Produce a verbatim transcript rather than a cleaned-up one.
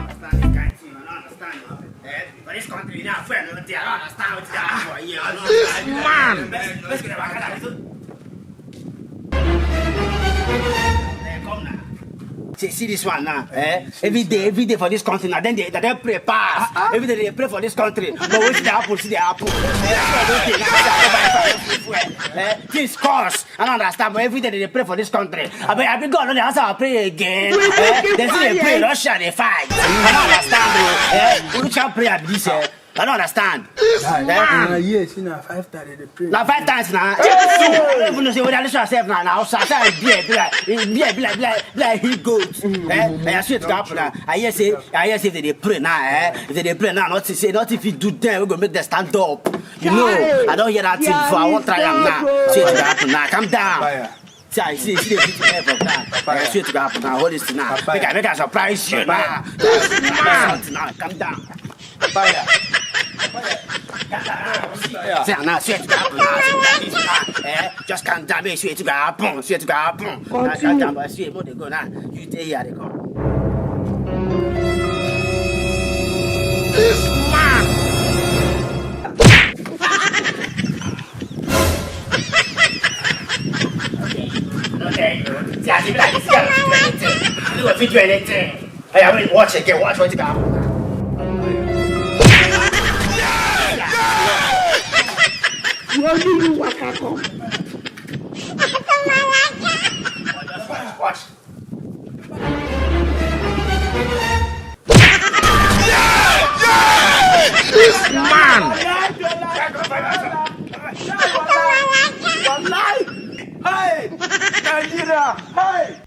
Understand this kind thing, I don't understand. Eh? For this country now, friend, I don't understand what you have for here. I don't understand. Man! Let's get back. Eh, come now. See, see this one now, eh? Every day, every day for this country now, then they, they pray pass. Every day they pray for this country. But what did happen? See, they happen. Eh, things cost. I don't understand, but every day they pray for this country. I mean, I mean, God, no, they answer our prayer again. Eh? They say they pray, Russia, they fight. I don't understand, bro. Eh? Which kind of prayer be this, eh? I don't understand. This man. Yes, you know, five thirty they pray. Now five times now. I don't even know say whether this one sef now. Now, so I say, be like, be like, be like, be like, be like he goat. Eh? I swear to God, now. I hear say, I hear say if they dey pray now, eh? If they dey pray now, not to say, not if you do them, we go make them stand up. You know, I don't hear that thing before. I won't try am now. Swear to God, now. Calm down. See, I see, see the people there for ground. I swear to God, now. Hold this thing now. Make I, make I surprise you now. Calm down. Fire. Fire. Say, now, swear to God, now. Eh? Just calm down, make swear to God, happen. Swear to God, happen. Now, calm down, but see, more they go now. You stay here, they come. This man. See, as e be like this, you no go fit do anything. You no go fit do anything. Hey, I mean, watch again. Watch what you got. Where do you waka come? Watch, watch. This man. Hey, Nigeria. Hey.